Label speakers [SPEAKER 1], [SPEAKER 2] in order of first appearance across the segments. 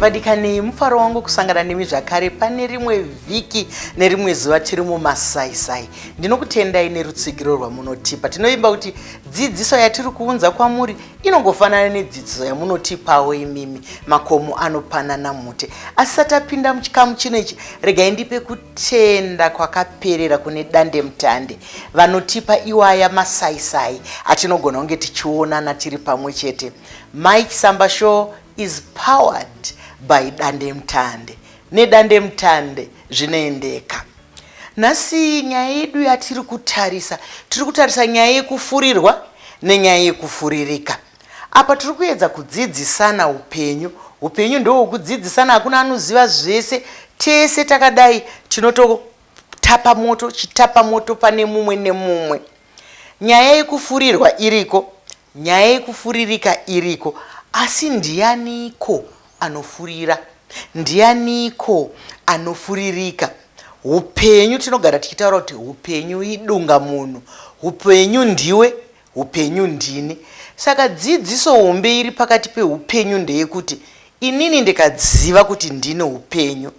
[SPEAKER 1] Vadikani, mufaro wangu kusangana nemi zvakare pane rimwe vhiki nerimwe zuva tiri mumasaisai. Ndinokutendai nerutsigiro rwamunotipa. Tinoimba kuti dzidziso yatiri kuunza kwamuri inongofanana nedzidziso yamunotipawo imimi. Makomo anopanana mhute. Asi satapinda muchikamu chino ichi, regai ndipe kutenda kwakaperera kune dandemutande vanotipa iwaya masaisai atinogona kunge tichionana tiri pamwe chete. Mike Samba Show is powered by dandemutande. Nedandemutande zvinoendeka. Nhasi nyaya yedu yatiri kutarisa, tiri kutarisa nyaya yekufurirwa nenyaya yekufuririka. Apa tiri kuedza kudzidzisana upenyu. Upenyu ndohwekudzidzisana, hakuna anoziva zvese. Tese takadai tinototapa moto, chitapa moto pane mumwe nemumwe. Nyaya yekufurirwa iriko, nyaya yekufuririka iriko, asi ndianiko anofurira? Ndianiko anofuririka? Upenyu tinogara tichitaura kuti upenyu idunga munhu, upenyu ndiwe, upenyu ndini. Saka dzidziso hombe iri pakati peupenyu ndeyekuti inini ndikaziva kuti ndine upenyu,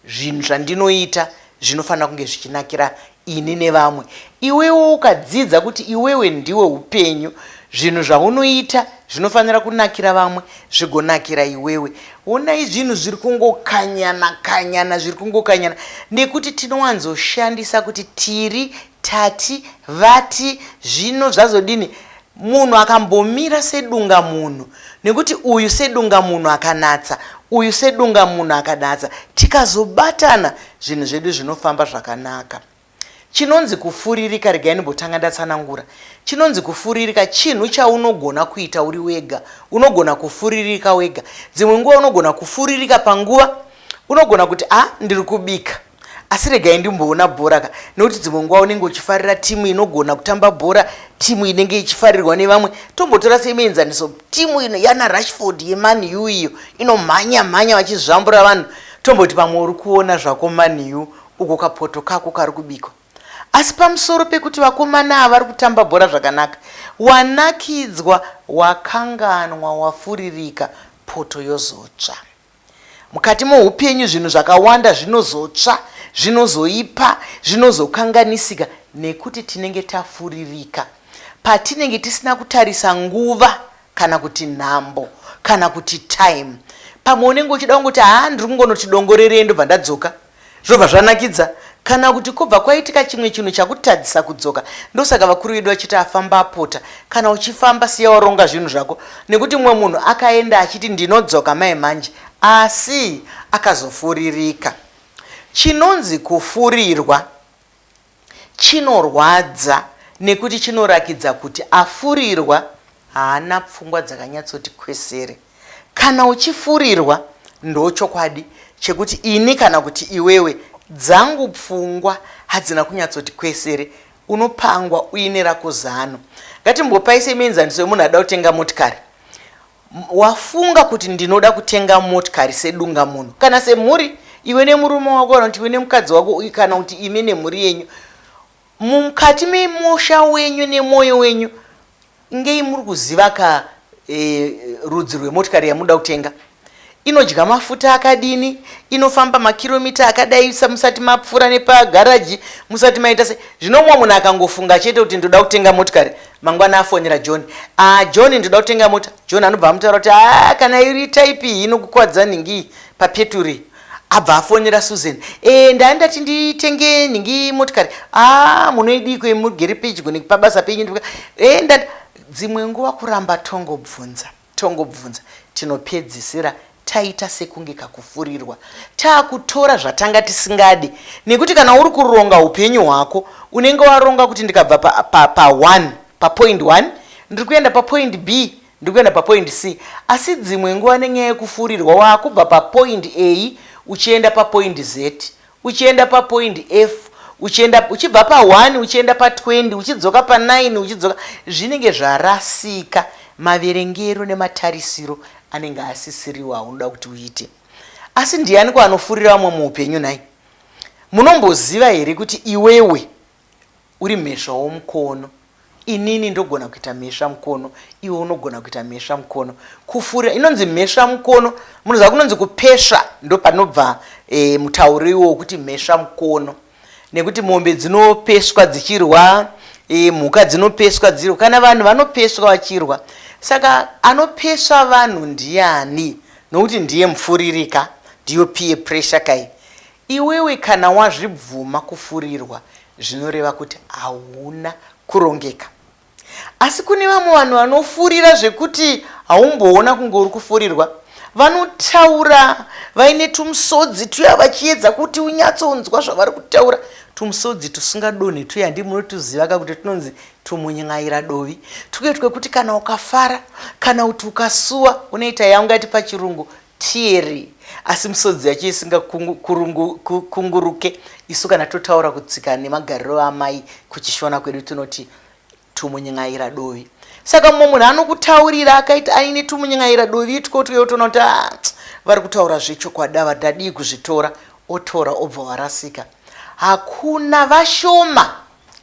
[SPEAKER 1] zvinhu zvandinoita zvinofanira kunge zvichinakira ini nevamwe. Iwewo ukadzidza kuti iwewe ndiwe upenyu, zvinhu zvaunoita zvinofanira kunakira vamwe zvigonakira iwewe. Honai zvinhu zviri kungokanyana kanyana, zviri kungokanyana nekuti tinowanzoshandisa kuti tiri, tati, vati, zvino zvazodini. Munhu akambomira sedungamunhu, nekuti uyu sedungamunhu akanatsa, uyu sedungamunhu akanatsa, tikazobatana zvinhu zvedu zvinofamba zvakanaka. Chinonzi kufuririka, regai ndimbotanga ndatsanangura. Chinonzi kufuririka chinhu chaunogona kuita uri wega. Unogona kufuririka wega. Dzimwe nguva unogona kufuririka panguva, unogona kuti a ndiri kubika asi regai ndimboona bhora ka, nekuti dzimwe nguva unenge uchifarira timu inogona kutamba bhora, timu inenge ichifarirwa nevamwe. Tombotora semuenzaniso timu ino yana Rashford yeMan U iyo inomhanya mhanya vachizvambura vanhu. Tomboti pamwe uri kuona zvako Man U uko kapoto kako kari kubikwa, asi pamusoro pekuti vakomana ava vari kutamba bhora zvakanaka, wanakidzwa, wakanganwa, wafuririka, poto yozotsva. Mukati moupenyu zvinhu zvakawanda zvinozotsva, zvinozoipa, zvinozokanganisika nekuti tinenge tafuririka. Patinenge tisina kutarisa nguva kana kuti nhambo kana kuti time. Pamwe unenge uchida kungoti haa ndiri kungonoti dongorerei ndobva ndadzoka. Zvobva zvanakidza kana kuti kobva kwaitika chimwe chinhu chakutadzisa kudzoka. Ndosaka vakuru vedu vachiti afamba apota. Kana uchifamba siya waronga zvinhu zvako nekuti mumwe munhu akaenda achiti ndinodzoka mai manje asi akazofuririka. Chinonzi kufurirwa chinorwadza nekuti chinorakidza kuti afurirwa haana pfungwa dzakanyatsoti kwesere. Kana uchifurirwa ndochokwadi chekuti ini kana kuti iwewe dzangu pfungwa hadzina kunyatsoti kwesere, unopangwa uine rako zano. Ngatimbopai semuenzaniso wemunhu ada kutenga motikari. Wafunga kuti ndinoda kutenga motikari sedungamunhu kana semhuri, iwe nemurume wako kana kuti iwe nemukadzi wako kana kuti imi nemhuri yenyu. Mukati memusha wenyu nemwoyo wenyu ngei muri kuziva ka e, rudzi rwemotikari yamunoda kutenga inodya mafuta akadini, inofamba makiromita akadai musati mapfuura nepagaraji, musati maita se. Zvino mumwe munhu akangofunga chete kuti ndoda kutenga motikari, mangwana afonera John. Ah, John ndoda kutenga mota. John anobva amutaura kuti ah, kana iri type iyi inokukwadza nhingi papeturi. Abva afonera Susan. Eh, ndandati nditenge nhingi motikari. Ah, munoidiko mugere pedyo nepabasa penyu. Eh, ndati dzimwe nguva kuramba tongobvunza. Tongobvunza tinopedzisira taita sekunge kakufurirwa takutora zvatanga tisingadi nekuti kana uri kuronga upenyu hwako unenge waronga kuti ndikabva pa, pa, pa one, pa point 1 ndiri kuenda pa point B ndiri kuenda pa point C, asi dzimwe nguva nenyaya yekufurirwa wakubva pa point A uchienda pa point Z uchienda pa point F uchienda uchibva pa 1 uchienda pa 20 uchidzoka pa 9 uchidzoka, zvinenge zvarasika. Maverengero nematarisiro anenge asisiriwo aunoda kuti uite. Asi ndianiko anofurira vamwe muupenyu nhai? Munomboziva here kuti iwewe uri mhesva womukono? Inini ndogona kuita mhesva mukono, iwe unogona kuita mhesva mukono. Kufurira inonzi mhesva mukono, munoziva kunonzi kupesva, ndopanobva e, mutauro iwo wokuti mhesva mukono, nekuti mombe dzinopeswa dzichirwa, e, mhuka dzinopeswa dzirwa, kana vanhu vanopeswa vachirwa. Saka anopesva vanhu ndiani? Nokuti ndiye mufuririka, ndiyo peer pressure kai. Iwewe kana wazvibvuma kufurirwa zvinoreva kuti hauna kurongeka. Asi kune vamwe vanhu vanofurira zvekuti haumboona kunge uri kufurirwa. Vanotaura vaine tumusodzi tuya vachiedza kuti unyatsonzwa zvavari kutaura. Tumusodzi tusingadonhi tuya ndimi munotuziva ka kuti tunonzi tumunyaira dovi. Tuye twekuti kana ukafara kana kuti ukasuwa unoita yaungati pachirungu teary asi misodzi yacho isingakunguruke. Isu kana totaura kutsika nemagariro amai kuchishona kwedu tinoti tumunyaira dovi. Saka mumwe munhu anokutaurira akaita aine tumunyaira dovi itwo utoona kuti ah, vari kutaura zvechokwadi ava, ndadii kuzvitora? Otora obva warasika. Hakuna, vashoma,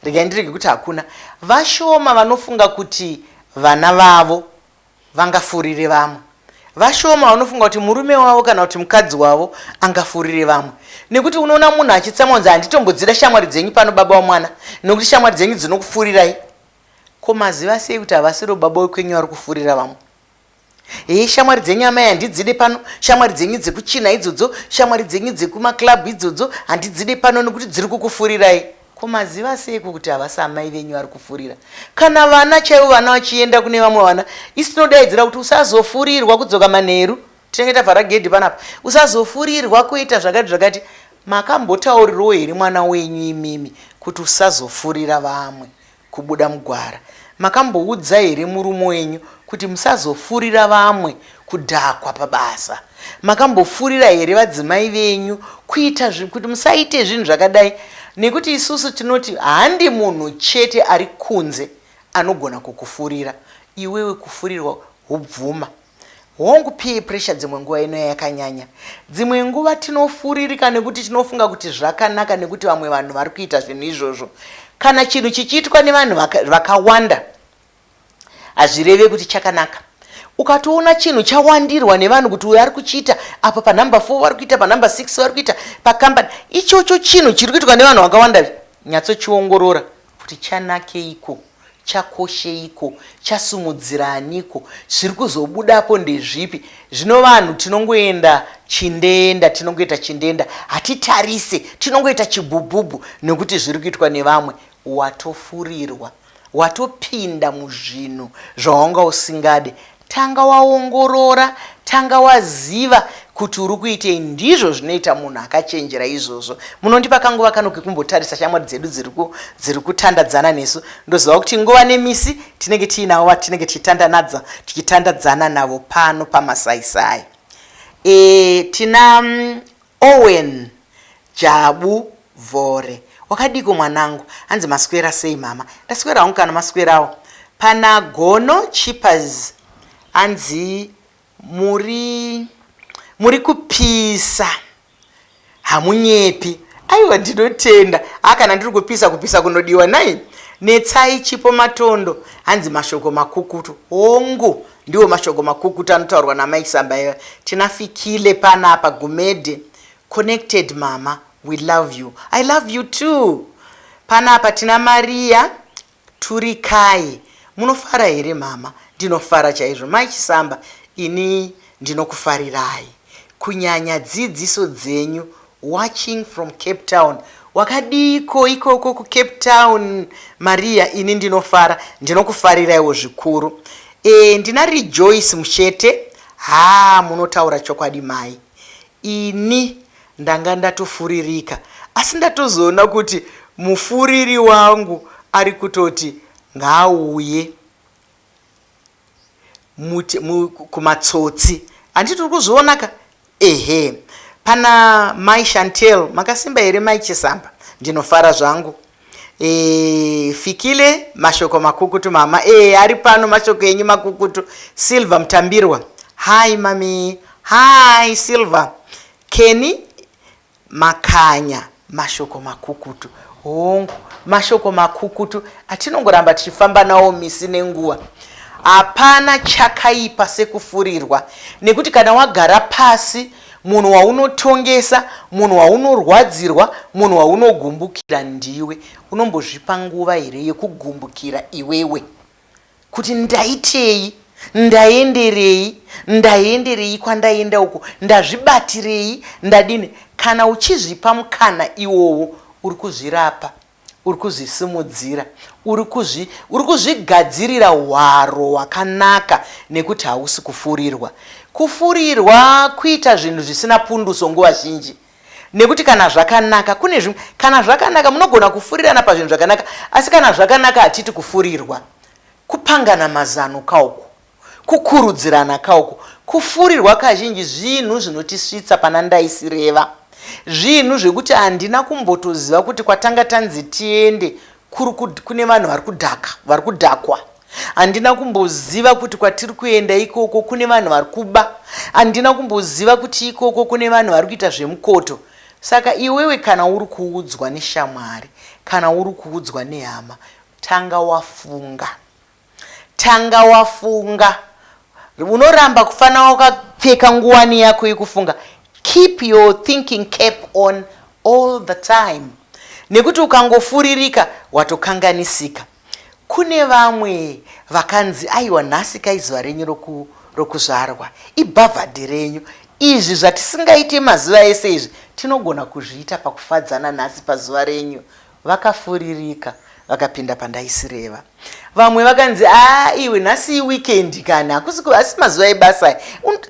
[SPEAKER 1] regai ndirege kuti hakuna, vashoma vanofunga kuti vana vavo vangafurire vamwe. Vashoma vanofunga kuti murume wavo kana kuti mukadzi wavo angafurire vamwe, nekuti unoona munhu achitsamwa kunzi handitombodzida shamwari dzenyu pano baba wamwana, nekuti shamwari dzenyu dzinokufurirai. Ko maziva sei kuti havasiro baba wekwenyu vari kufurira vamwe? Hei, shamwari dzenyu amai handidzide pano, shamwari dzenyu dzekuchina idzodzo, shamwari dzenyu dzekumaklabhu idzodzo handidzide pano nekuti dziri kukufurirai. Ko maziva seiko kuti havasi amai venyu vari kufurira? Kana vana chaivo, vana vachienda kune vamwe vana, isi tinodaidzira kuti usazofurirwa kudzoka manheru, tinenge tavhara gedhi panapa, usazofurirwa kuita zvakati zvakati. Makambotaurirawo here mwana wenyu imimi kuti usazofurira vamwe kubuda mugwara? Makamboudza here murume wenyu kuti musazofurira vamwe kudhakwa pabasa? Makambofurira here vadzimai venyu kuita kuti musaite zvinhu zvakadai? Nekuti isusu tinoti handi munhu chete ari kunze anogona kukufurira. Iwewe kufurirwa hubvuma. Hongu, peer pressure dzimwe nguva ino yakanyanya. Dzimwe nguva tinofuririka nekuti tinofunga kuti zvakanaka nekuti vamwe vanhu vari kuita zvinhu izvozvo. Kana chinhu chichiitwa nevanhu vakawanda hazvireve kuti chakanaka. Ukatoona chinhu chawandirwa nevanhu kuti uyu ari kuchiita apa panhamba 4 vari kuita, panhamba 6 vari kuita pakambani, ichocho chinhu chiri kuitwa nevanhu vakawanda, nyatsochiongorora kuti chanakeiko, chakosheiko, chasumudziraniko, zviri kuzobudapo ndezvipi. Zvino vanhu tinongoenda chindenda, tinongoita chindenda, hatitarise, tinongoita chibhubhubhu nekuti zviri kuitwa nevamwe. Watofurirwa, watopinda muzvinhu zvawanga usingade. Tanga waongorora, tanga waziva kuti uri kuitei. Ndizvo zvinoita munhu akachenjera izvozvo. Munondipa kanguva kano kekumbotarisa shamwari dzedu dziri kutandadzana nesu. Ndoziva kuti nguva nemisi tinenge tiinavo vatinenge tichitandadzana navo pano pamasaisai. Tina Owen Jabu Vhore, wakadiko mwanangu? Hanzi maswera sei mama? Ndaswera hangu, kana maswerawo. Pana Gono Chippers, hanzi muri kupisa, hamunyepi. Aiwa, ndinotenda. Ha, kana ndiri kupisa, kupisa kunodiwa nai. Netsai Chipo Matondo, hanzi mashoko makukutu. Hongu, ndiwo mashoko makukutu anotaurwa namai Samba. Tina Fikile panapa Gumede, connected mama, we love you. I love you too. Panapa tina Maria Turikai, munofara here mama? Ndinofara chaizvo mai Chisamba, ini ndinokufarirai kunyanya dzidziso dzenyu. Watching from Cape Town. Wakadiko ikoko kuCape Town, Maria? Ini ndinofara, ndinokufariraiwo zvikuru. Ndina Rejoice Mushete, ha, munotaura chokwadi mai. Ini ndanga ndatofuririka asi ndatozoona kuti mufuriri wangu ari kutoti ngaauye kumatsotsi. Handiti uri kuzviona ka? Ehe. Pana mai Chantel, makasimba here mai Chisamba? Ndinofara zvangu. Fikile, mashoko makukutu mama. Ari pano mashoko enyu makukutu. Silver Mutambirwa, hi mami. Hi Silver. Kenny Makanya, mashoko makukutu. Hongu, Mashoko makukutu atinongoramba tichifamba nawo misi nenguva. Hapana chakaipa sekufurirwa nekuti kana wagara pasi munhu waunotongesa, munhu waunorwadzirwa, munhu waunogumbukira ndiwe. Unombozvipa nguva here yekugumbukira iwewe kuti ndaitei, ndaenderei, ndaenderei kwandaenda uko, ndazvibatirei, ndadini? Kana uchizvipa mukana iwowo uri kuzvirapa. Uri kuzvisimudzira, uri kuzvi, uri kuzvigadzirira hwaro hwakanaka nekuti hausi kufurirwa. Kufurirwa kuita zvinhu zvisina punduso nguva zhinji nekuti kana zvakanaka kune zvimwe, kana zvakanaka munogona kufurirana pazvinhu zvakanaka, asi kana zvakanaka hatiti kufurirwa. Kupangana mazano kauku. Kukurudzirana ka uku? Kufurirwa kazhinji zvinhu zvinotisvitsa pana ndaisireva. Zvinhu zvekuti handina kumbotoziva kuti kwatanga tanzi tiende kuri kune vanhu vari kudhaka, vari kudhakwa. Handina kumboziva kuti kwatiri kuenda ikoko kune vanhu vari kuba. Handina kumboziva kuti ikoko kune vanhu vari kuita zvemukoto. Saka iwewe kana uri kuudzwa neshamwari, kana uri kuudzwa nehama, tanga wafunga. Tanga wafunga. Unoramba kufana wakapfeka nguwani yako yekufunga. Keep your thinking cap on all the time. Nekuti ukangofuririka watokanganisika. Kune vamwe vakanzi aiwa nhasi kaizuva renyu roku, rokuzvarwa. Ibhavhadhe renyu. Izvi zvatisingaite mazuva ese izvi tinogona kuzviita pakufadzana nhasi pazuva renyu. Vakafuririka vakapinda pandaisireva. Vamwe vakanzi aa iwe nhasi iweekend kani hakusi asi mazuva ebasa aya.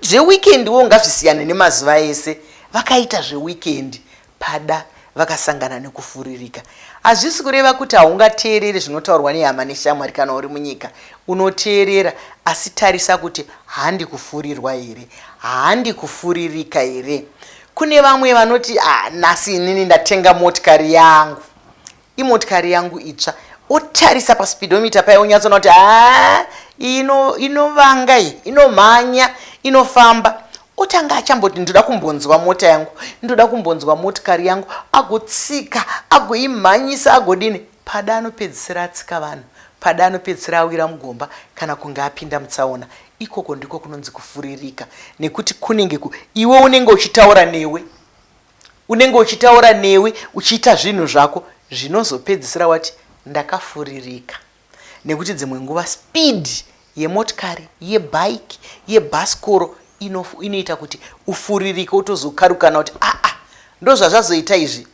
[SPEAKER 1] Zveweekend wo ngazvisiyane nemazuva ese. Vakaita zveweekend pada vakasangana nekufuririka. Hazvisi kureva kuti haungateerere zvinotaurwa nehama neshamwari kana uri munyika. Unoteerera asi tarisa kuti handi kufurirwa here? Handi kufuririka here? Kune vamwe vanoti ah, nhasi inini ndatenga motikari yangu, imotikari yangu itsva. Otarisa paspeedometer paya onyatsoona kuti haa ino inovanga iyi, inomhanya, inofamba. Otanga achamboti ndoda kumbonzwa mota yangu, ndoda kumbonzwa motikari yangu, agotsika, agoimhanyisa, agodini. Pada anopedzisira atsika vanhu, pada anopedzisira awira mugomba kana kunge apinda mutsaona. Ikoko ndiko kunonzi kufuririka nekuti kunenge ku, iwe unenge uchitaura newe, unenge uchitaura newe uchiita zvinhu zvako zvinozopedzisira wati ndakafuririka nekuti dzimwe nguva speed yemotikari, yebike, yebhasikoro inoita kuti ufuririke wotozokarukana kuti aa ndozvazvazoita izvi.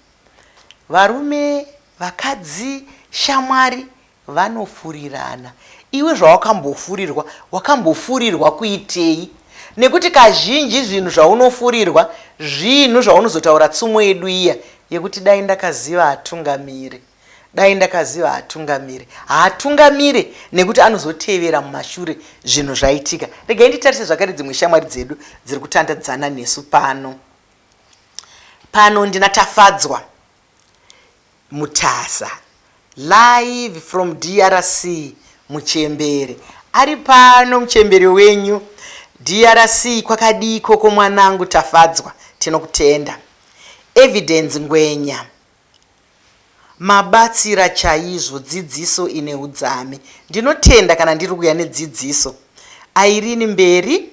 [SPEAKER 1] Varume, vakadzi, shamwari vanofurirana. Iwe zvawakambofurirwa, wakambofurirwa kuitei? Nekuti kazhinji zvinhu zvaunofurirwa zvinhu zvaunozotaura tsumo yedu iya yekuti dai ndakaziva hatungamire. Dai ndakaziva hatungamire. Haatungamire nekuti anozotevera mumashure zvinhu zvaitika. Regai nditarise zvakare dzimwe shamwari dzedu dziri kutandadzana nesu pano. Pano ndina Tafadzwa Mutasa live from DRC muchembere ari pano muchembere wenyu DRC kwakadii ikoko mwanangu Tafadzwa tinokutenda Evidence Ngwenya mabatsira chaizvo dzidziso ine udzame ndinotenda kana ndiri kuuya nedzidziso Irene Mberi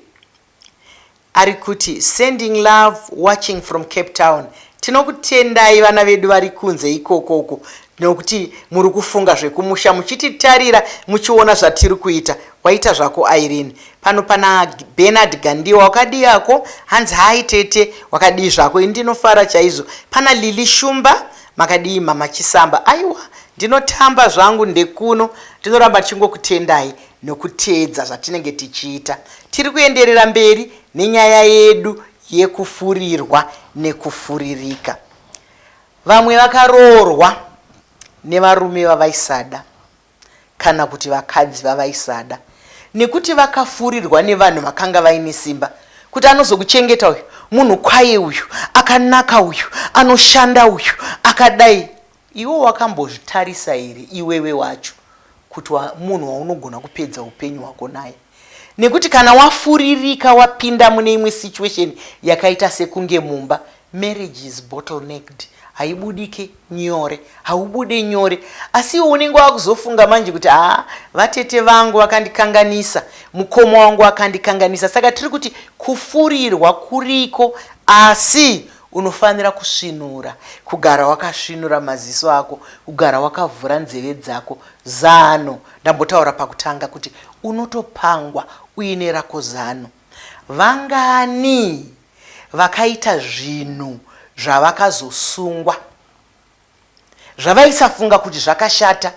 [SPEAKER 1] Ari kuti sending love watching from Cape Town. Tinokutendai vana vedu vari kunze ikoko uko nokuti muri kufunga zvekumusha muchititarira muchiona zvatiri kuita. Waita zvako Irene. Pano pana Bernard Gandiwa wakadii hako? Hanzi hi tete wakadii zvako? Ini ndinofara chaizvo. Pana Lily Shumba makadii mama Chisamba? Aiwa ndinotamba zvangu ndekuno. Ndinoramba ndichingokutendai nokuteedza zvatinenge tichiita. Tiri kuenderera mberi nenyaya yedu yekufurirwa nekufuririka. Vamwe vakaroorwa nevarume vavaisada kana kuti vakadzi vavaisada nekuti vakafurirwa nevanhu vakanga vaine simba kuti anozokuchengeta uyu munhu kwaye uyu akanaka uyu anoshanda uyu akadai. Iwe wakambozvitarisa here iwewe wacho kuti munhu waunogona kupedza upenyu hwako naye? Nekuti kana wafuririka wapinda mune imwe situation yakaita sekunge mumba, Marriage is bottlenecked, haibudike nyore, haubude nyore. Asi iwe unenge wakuzofunga manje kuti haa, vatete vangu vakandikanganisa, mukoma wangu akandikanganisa. Saka tiri kuti kufurirwa kuriko, asi unofanira kusvinura, kugara wakasvinura maziso ako, kugara wakavhura nzeve dzako. Zano ndambotaura pakutanga kuti unotopangwa uine rako zano. Vangani vakaita zvinhu zvavakazosungwa, zvavaisafunga kuti zvakashata?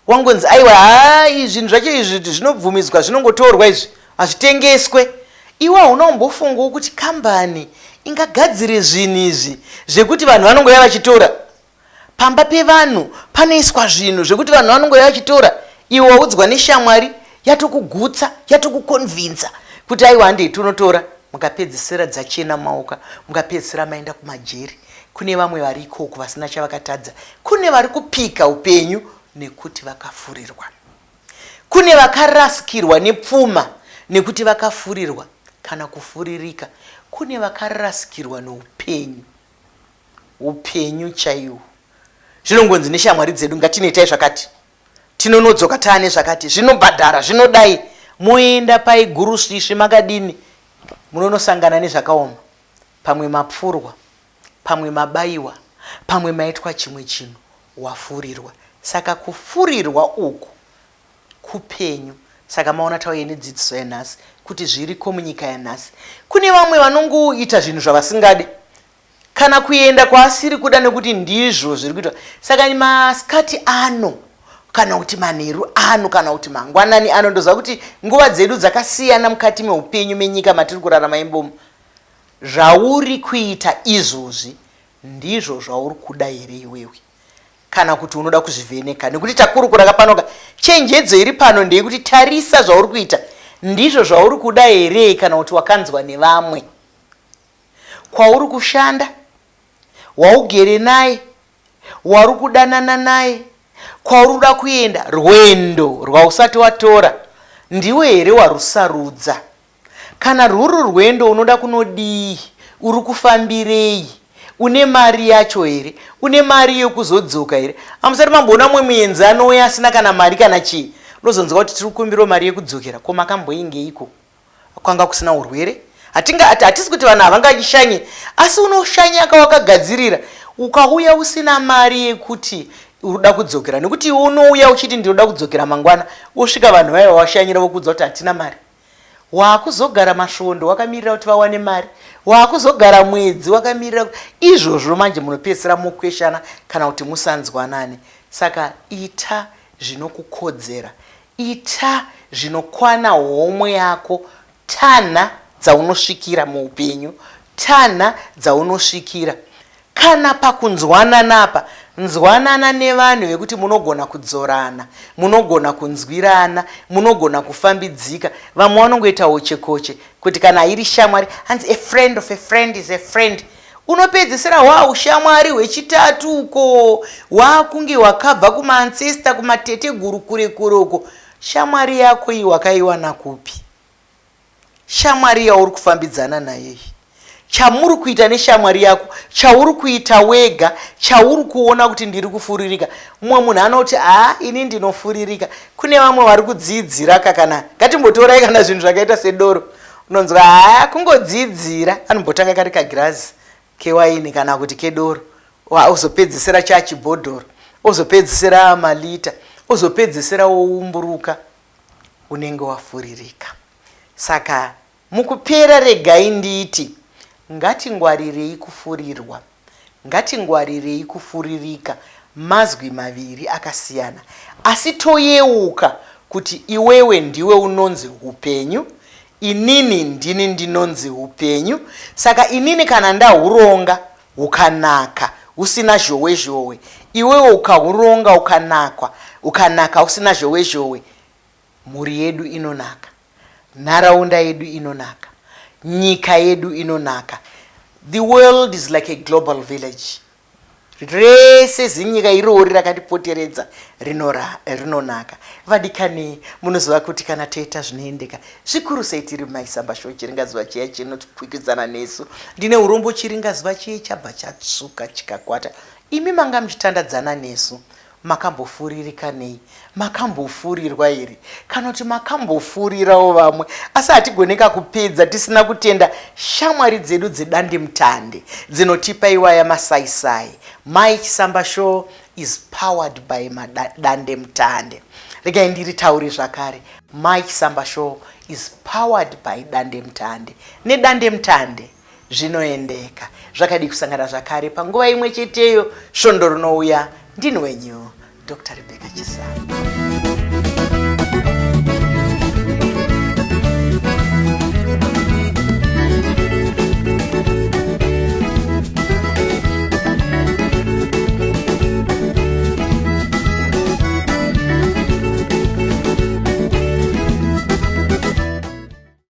[SPEAKER 1] Wangonzi aiwa, haa, zvinhu zvacho izvi zvinobvumidzwa, zvinongotorwa izvi, hazvitengeswe. Iwe hauna kumbofungawo kuti kambani ingagadzire zvinhu izvi zvekuti vanhu vanongouya vachitora. Pamba pevanhu panoiswa zvinhu zvekuti vanhu vanongouya vachitora. Iwe waudzwa neshamwari, yatokugutsa, yatokuconvinsa kuti aiwa, handei tonotora. Mukapedzisira dzachena maoka, mukapedzisira maenda kumajeri. Kune vamwe vari ikoko vasina chavakatadza. Kune vari kupika upenyu nekuti vakafurirwa. Kune vakarasikirwa nepfuma nekuti vakafurirwa kana kufuririka. Kune vakarasikirwa neupenyu, upenyu chaihwo. Zvinongonzi neshamwari dzedu, ngatinoitai zvakati, tinonodzoka taane zvakati, zvinobhadhara, zvinodai. Moenda pai gurusvisvi, makadini, munonosangana nezvakaoma. Pamwe mapfurwa, pamwe mabayiwa, pamwe maitwa chimwe chinhu, wafurirwa. Saka kufurirwa uku kupenyu. Saka maona tauye nedzidziso yanhasi kuti zviriko munyika yanhasi. Kune vamwe vanongoita zvinhu zvavasingade kana kuenda kwaasiri kuda nekuti ndizvo zviri kuitwa. Saka masikati ano, kana kuti manheru ano, kana kuti mangwanani ano, ndoziva kuti nguva dzedu dzakasiyana mukati meupenyu menyika matiri kurarama imbomu. Zvauri kuita izvozvi ndizvo zvauri kuda here iwewe, kana kuti unoda kuzvivheneka? Nekuti takurukura kapanoka, chenjedzo iri pano ndeyekuti tarisa zvauri kuita, ndizvo zvauri kuda here, kana kuti wakanzwa nevamwe? Kwauri kushanda, waugere naye, wari kudanana naye, kwauri kuda kuenda, rwendo rwausati watora, ndiwe here warusarudza? Kana rwuri rwendo, unoda kunodii? Uri kufambirei? Une mari yacho here? Une mari yekuzodzoka here? Hamusati mamboona mumwe muenzi anouya asina kana mari kana chii? Unozonzwa kuti tiri kukumbirawo mari yekudzokera. Ko makamboingeiko? Kwanga kusina urwere? Hatinga hatisi kuti vanhu havangashanye, asi unoshanyaka wakagadzirira. Ukauya usina mari yekuti unoda kudzokera, nekuti iwe unouya uchiti ndinoda kudzokera mangwana, wosvika vanhu vaiva washanyira vokuudza kuti hatina mari. Waakuzogara masvondo wakamirira kuti vawane mari, waakuzogara mwedzi wakamirira izvozvo. Manje munopedzisira mokweshana kana kuti musanzwanane. Saka ita zvinokukodzera, ita zvinokwana homwe yako, tanha dzaunosvikira muupenyu, tanha dzaunosvikira. Kana pakunzwanana apa, nzwanana nevanhu vekuti munogona kudzorana, munogona kunzwirana, munogona kufambidzika. Vamwe vanongoita hochekoche kuti kana iri shamwari, hanzi a friend of a friend is a friend. Unopedzisira hwa ushamwari hwechitatu uko, wakunge wakabva kumaancestor, kumateteguru kure kure uko. Shamwari yako iyi wakaiwana kupi? Shamwari yauri kufambidzana nayo iyi, chamuri kuita neshamwari yako, chauri kuita wega, chauri kuona kuti ndiri kufuririka. Mumwe munhu anoti, haa, ini ndinofuririka. Kune vamwe vari kudzidzira ka, kana ngatimbotorai kana zvinhu zvakaita sedoro, unonzwa haa, kungodzidzira. Anombotanga kari kagirazi kewaini kana kuti kedoro, ozopedzisira chachibhodhoro, ozopedzisira malita, ozopedzisira woumburuka. Unenge wafuririka. Saka mukupera regai nditi ngatingwarirei kufurirwa, ngatingwarirei kufuririka, mazwi maviri akasiyana. Asi toyeuka kuti iwewe ndiwe unonzi upenyu, inini ndini ndinonzi upenyu. Saka inini kana ndahuronga hukanaka husina zhowe zhowe, iwewe ukahuronga ukanakwa ukanaka usina zhowe zhowe, mhuri yedu inonaka, nharaunda yedu inonaka, nyika yedu inonaka. The world is like a global village. Rese zinyika irori rakatipoteredza rinonaka. Vadikani, munoziva kuti kana toita zvinoendeka, zvikuru sei tiri maisamba show, chiringazuva chiya chinokwikwidzana nesu. Ndine urombo chiringazuva chiye chabva chatsvuka chikakwata. Imi manga muchitandadzana nesu, Makambofuririka nei? Makambofurirwa here? Kana kuti makambofurirawo vamwe? Asi hatigoneka kupedza tisina kutenda shamwari dzedu dzedandemutande dzinotipa iwaya masaisai. Mai Chisamba Show is powered by madandemutande. Regai ndiritaure zvakare. Mai Chisamba Show is powered by dandemutande. Nedandemutande Zvinoendeka. Zvakadii kusangana zvakare panguva imwe cheteyo svondo rinouya. Ndini wenyu Dr. Rebecca Chisamba.